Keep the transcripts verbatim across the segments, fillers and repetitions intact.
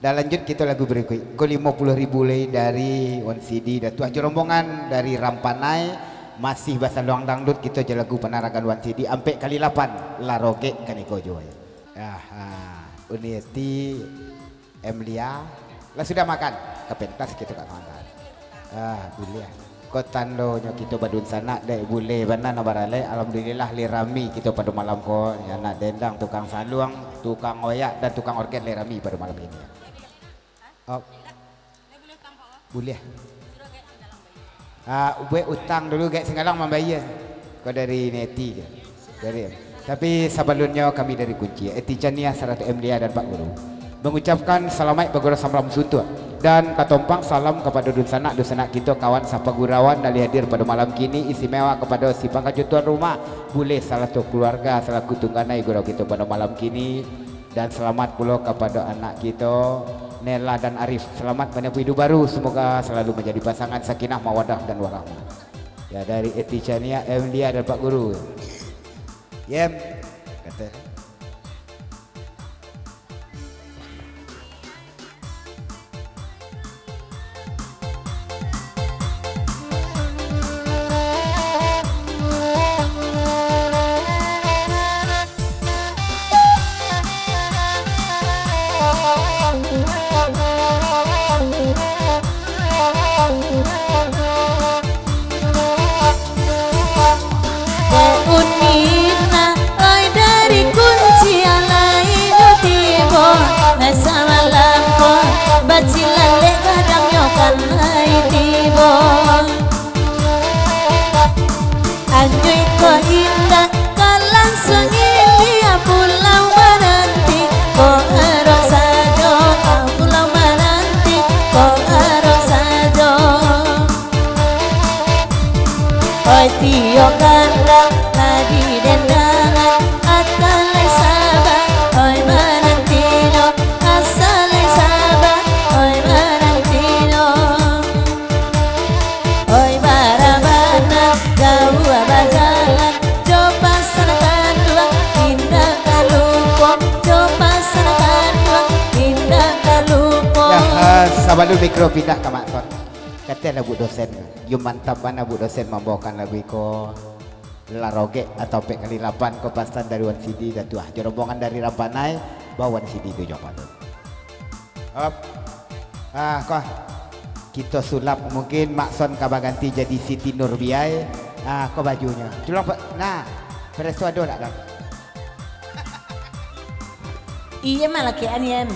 Dan lanjut kito lagu barikuik. Ko limo puluah ribu lai dari Wan Sidi, Datuah jo rombongan dari Rampanai, masih basaluang dangdut kito jo lagu Panaragan Wan Sidi, ampek kali lapan, lah rogek kaniko juo. Ah, ah. Uni Eti, Emlia, lah sudah makan? Ka pentas kito ka kawan-kawan. Ah, buliah. Ko tandonyo kito badunsanak, dek buliah bana nak baralek. Alhamdulillah, lai rami kito pado malam ko. Yo, nak dendang, tukang saluang, tukang oyak, dan tukang orgen lai rami pado malam kini. Oh. Buliah. Ah, buek utang dulu, Gek Singgalang mambayia. Ko dari Neti je. Dari, tapi sabalunnyo kami dari Kunci, Eti Cania sarato Emlia dan Pak Guru, mangucapkan salamaik bagurau samalam suntuak, dan katompang salam kapado dunsanak-dunsanak kito, kawan sapagurauan nan lai hadir pado malam kini, istimewa kapado si pangaju tuan rumah, buliah salaku kaluarga, salaku tungganai gurau kito pado malam kini, dan salamat pulo kapado anak kito, Nela dan Arif. Salamat manempuh iduik baru, semoga salalu manjadi pasangan sakinah, mawadah, dan warahmah. Ya, dari Eti Cania, Emlia, dan Pak Guru. Yem, kata. Dek Unina, oi dari Kunci alai nyo tibo, ai samalam ko bacilalek badangnyo kan lai tibo. Anyo ko indak ka langsuang ilia pulau baranti, ko aro sajo, ah, pulau baranti, ko aro sajo. Oi tio kandang, adi dendangan, atan lai saba, oi manantinyo, asa lai saba, oi manantinyo. Oi bara bana jauah bajalan, jo pasan kanduang indak ka lupo, jo pasan kanduang indak ka lupo. Ya, eh, sabalun mikro pindah ka Mak Son. Kateh lah Bu Dosen, yo mantap bana Bu Dosen mambaokan lagu iko. Lah rogek atau pek kali lapan ko pasan dari Wan Sidi Datuah. Jo rombongan dari Rampanai, bawa Wan Sidi tu jo Mak Son. Op. Ah, ko. Kito sulap, mungkin Mak Son ka baganti jadi Siti Nurbiai. Ah, ko bajunyo. Tulung, Pak. Nah, presto ado nak, Dang? Iye malakean, Yem.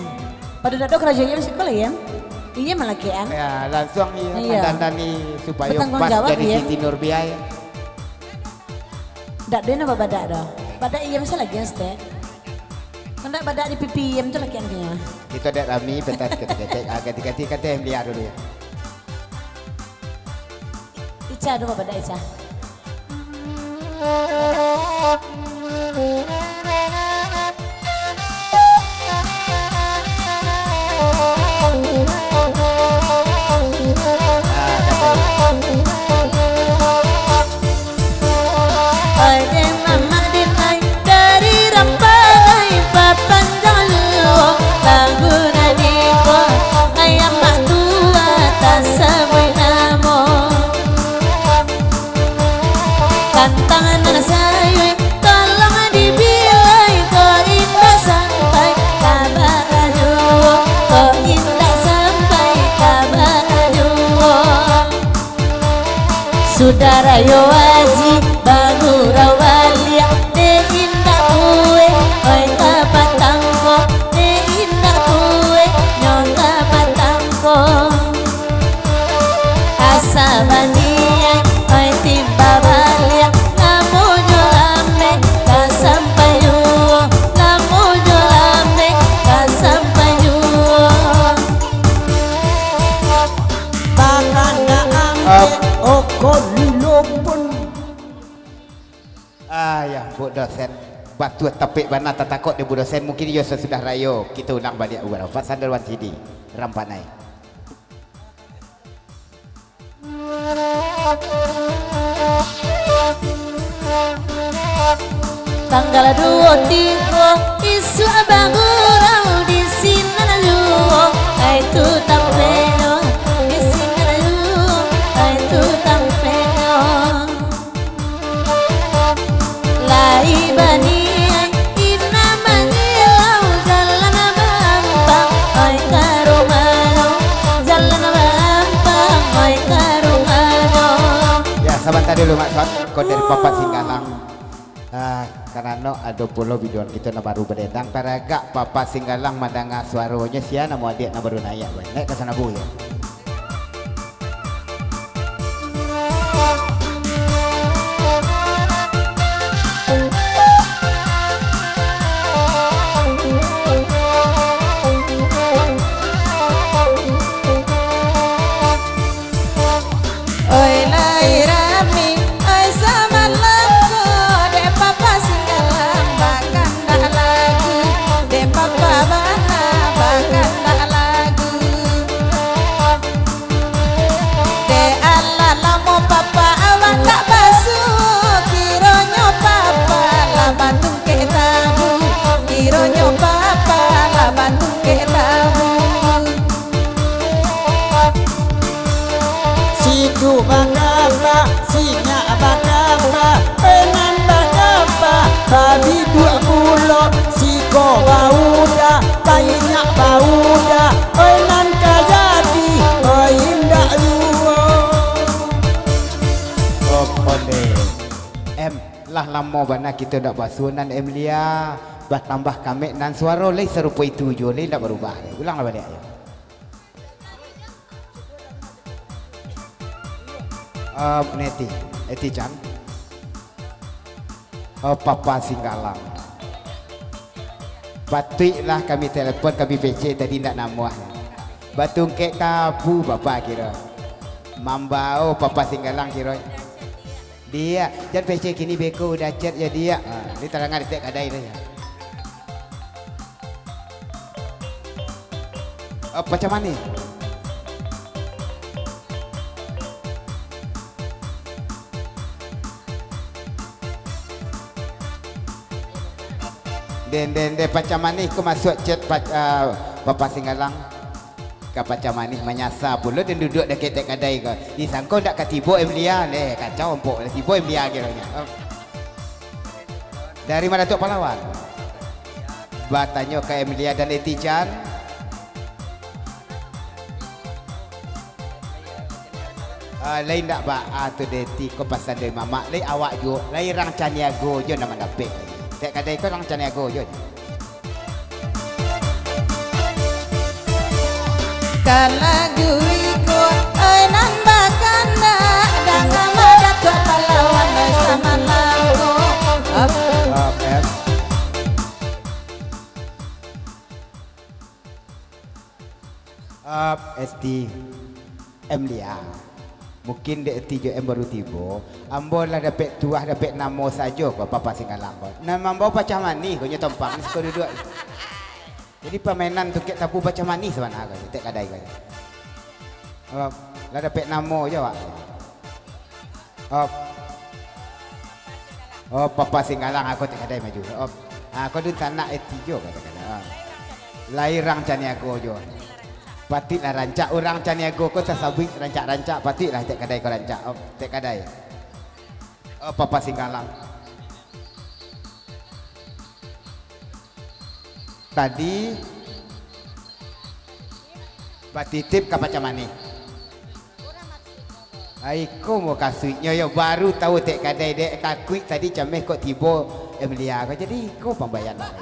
Pado dak ado karajo Yem siko lah, Yem. Iye malakean. Ya, langsuang iye mandandani supayo pas jadi Siti Nurbiai. Dak doh nan babadak doh. Badak Yem se lagi, Stek. Kok ndak badak di pipi Yem tu lakian tu nyo. Kito dek rami, petas kito kecek. Ah, ganti-ganti kata yang beliau dulu ya. Ica dulu babadak, Ica. Oi dek mamak dinai, dari Rampanai papanjang luo, bangunan iko, ayam mak tuo tasabuik namo. Kantang nan sayuik, tolong dibilai, kok indak sampai ka barajuo, kok indak sampai ka barajuo. Sudah rayo Aji bagurau baliak, dek indak kuek, oi ka patang ko, dek indak kuek, nyo ka patang ko. Asa baniaik, oi timba baliak, lamonyo lambek ka sampai juo, lamonyo lambek ka sampai juo. Bakanak ambek oko lilo pun. Ah, ya, Bu Dosen. Batua tapek bana tatakok dek Bu Dosen. Mungkin iyo sasudah rayo. Kito ulang baliak, Ubar. Pak Sandarwan Sidi, Rampanai. Tanggal duo tigo, isuak bagurau di sinan juo, Tu tampek nyo, di singkek dulu, ai tu tampek nyo. Lai baniai, indak mangilau, jalan baampang, ai ka rumah nyo, jalan baampang, ai ka rumah nyo. Ya, sabanta dulu, Mak Sot. Ko dari Papa Singgalang. Ah, karano ado pulo biduan kito nan baru badendang, taragak Papa Singgalang mandanga suaronyo, sia namo adiak nan baru naiak, weh. Naiak ka sana, Bu, yo. Oi, lai rami, oi, samalam ko, dek Papa Singgalang bakandak lagu, dek Papa bana bakandak lagu. Dek alah lamo Papa awak tak basuo, kironyo Papa lah batungkek tabu, kironyo Papa lah batungkek tabu. Situ bagapa, sinyak bagapa, eh, nan bagapa, babiduak pulo, siko baudah, banyak baudah, eh, nan ka jadi, eh, indak juo. Opo nde? Em, lah lamo bana kito ndak basuo nan, Em Lia. Batambah kamek nan, suaro lai sarupo itu juo, lai ndak barubah. Ulanglah baliak, yo. Eh, Neti, Neti Chan. Oh, Papa Singgalang. Patuiklah kami telepon, kami pecek tadi ndak namuah. Batungkek tabu Papa kiro. Mambao Papa Singgalang kiro. Diak, jan pecek kini beko udah chat yo, Diak. Ha, ni tarangan detek kadai tu. Oh, Pacamani. Den, den, den, Pacamani ko masuak chat pa-, ah, Papa Singgalang. Ka Pacamani manyasa pulo den duduak dakek-dakek kadai ko. Disangko ndak ka tibo Em Lia, leh, kacau ompok, lah tibo Em Lia kironyo. Dari ma Datuak Pahlawan? Batanyo ka Em Lia dan Eti Chan. Ah, lai ndak baa tu deh, Ti, ko pasan dari mamak, lai awak juo, lai rang Caniago jo nan mandapek. Dek kadai ko rang Caniago jo. Ka lagu iko, oi nan bakandak, danga ma Datuak Pahlawan, oi samalam ko. Up. Up, em. Up, Esti. Em Lia. Mungkin dek Esti jo Em baru tibo. Ambo lah dapek tuah, dapek namo sajo ko, Papa Singgalang ko. Nan mambao Pacamani ko nyo tompang, siko duduak. Jadi pamainan tungkek tabu Pacamani sabana ko, tek kadai ko. Up, lah dapek namo jo awak. Op. Oh, Papa Singgalang, aku tek kadai maju. Op. Ah, ko dunsanak Eti jo katakan. Ah. Lai rang Caniago jo. Patuiklah rancak urang Caniago ko sasabuik rancak-rancak, patuiklah tek kadai ko rancak. Op, tek kadai. Oh, Papa Singgalang. Tadi batitip ka Pacamani. Ai, iko mukasuiknyo yo, baru tahu tek kadai dek kakuik tadi cameh kok tibo Em Lia ko. Jadi iko pambayar lah.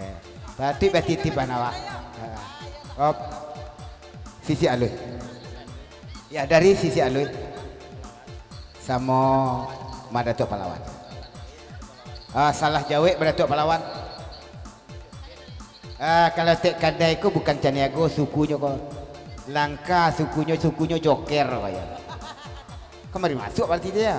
Eh, patuik batitip bana awak. Ha. Op. Sisi alui. Ya, dari sisi alui. Samo ma Datuak Pahlawan. Ah, salah jawek ma Datuak Pahlawan. Ah, kalau tek kadai ko bukan Caniago sukunyo ko. Langka sukunyo, sukunyo Joker ko yo. Kamari masuak berarti dia.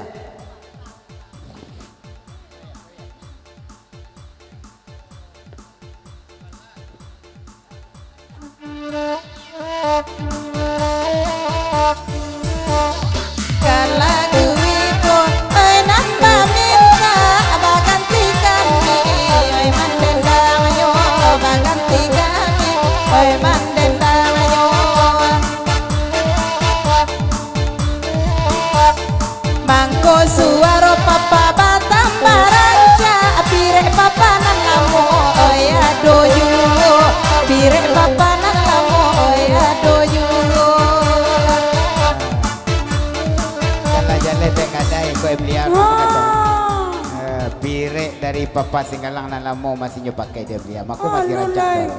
Ka lagu iko, oi nan bamintak baganti kami, oi mandendang nyo baganti kami, oi mandendang nyo Dari Papa Singgalang nan lamo masih nyo pakai dek baliau. Mako masih rancak suaro.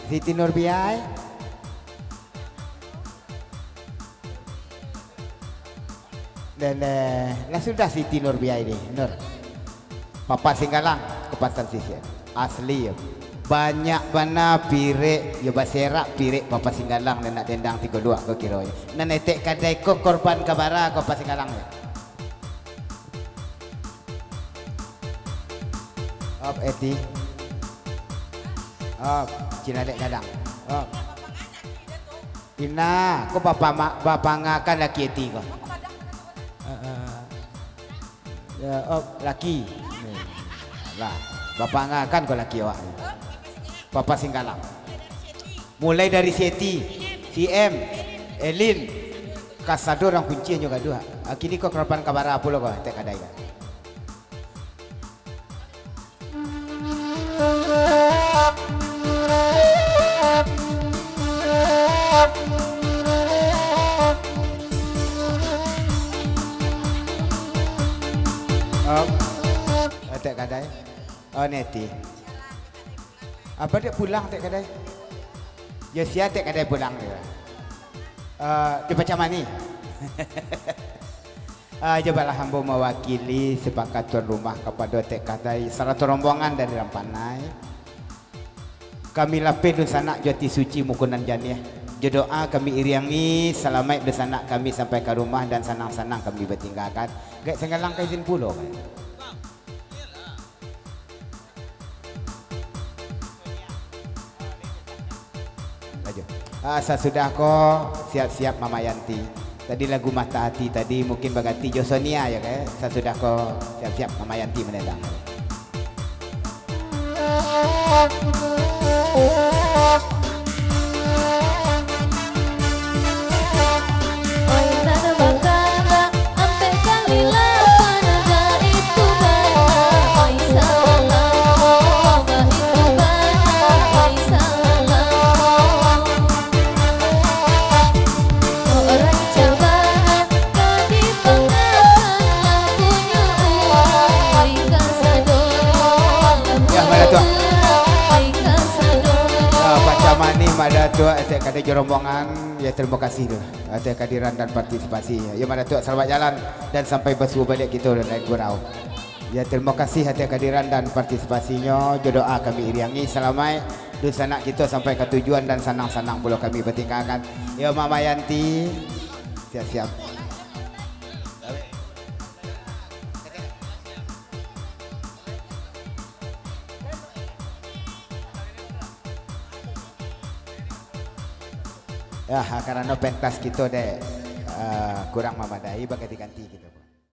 Siti Nurbiah. Dan, eh, lah sudah Siti Nurbiah ni, Nur. Papa Singgalang, Kabupaten Sisir. Asli, yo. Banyak bana pirek, yo, baserak pirek Papa Singgalang nan nak dendang tigo luak ko kironyo. Nan etek kadai ko korban ka bara ko Papa Singgalang, yo. Op, Eti. Op, Cinalek gadang. Op. Ina, ko bapa ma-, bapangakan laki Eti ko. Ah, ah. Ya, op, laki. Lah, bapangakan ko laki awak ni. Papa Singgalang. Mulai dari Seti, C M, Elin, kasado urang kunci inyo gaduah. Ah, kini ko karapan kabara pulo ko, tek kadai ko. Om, tek kadai. Oh, Neti. Apa dek pulang tek kadai? Yo sia tek kadai pulang dia. Eh, di Pacamani. Ah, jo bala ambo mawakili sapakat tuan rumah kapado tek kadai sarato rombongan dari Rampanai. Kami lapeh dunsanak jo ati suci muko nan janiah. Jo doa kami iriangi salamaik dunsanak kami sampai ka rumah dan sanang-sanang kami batinggakan. Gaek Singgalang ka izin pulo, kan? Laju. Ah, sasudah ko, siap-siap Mama Yanti. Tadi lagu Mata Hati tadi mungkin baganti jo Sonia yo, kan? Sasudah ko, siap-siap Mama Yanti manendang. Ya, Mak Datuak. Ya, Pacamani, Mak Datuak, tek kadai jo rombongan. Ya, terima kasih tu atas kehadiran dan partisipasi. Ya, Mak Datuak, selamat jalan dan sampai basuo baliak kito dari gurau. Ya, terima kasih atas kehadiran dan partisipasinyo. Jo doa kami iriangi salamaik dunsanak kito sampai ka tujuan dan sanang-sanang pulo kami batinggakan. Ya, Mama Yanti, siap-siap. Ya, karano pentas kito dek, eh, kurang mamadai, baganti-ganti kito.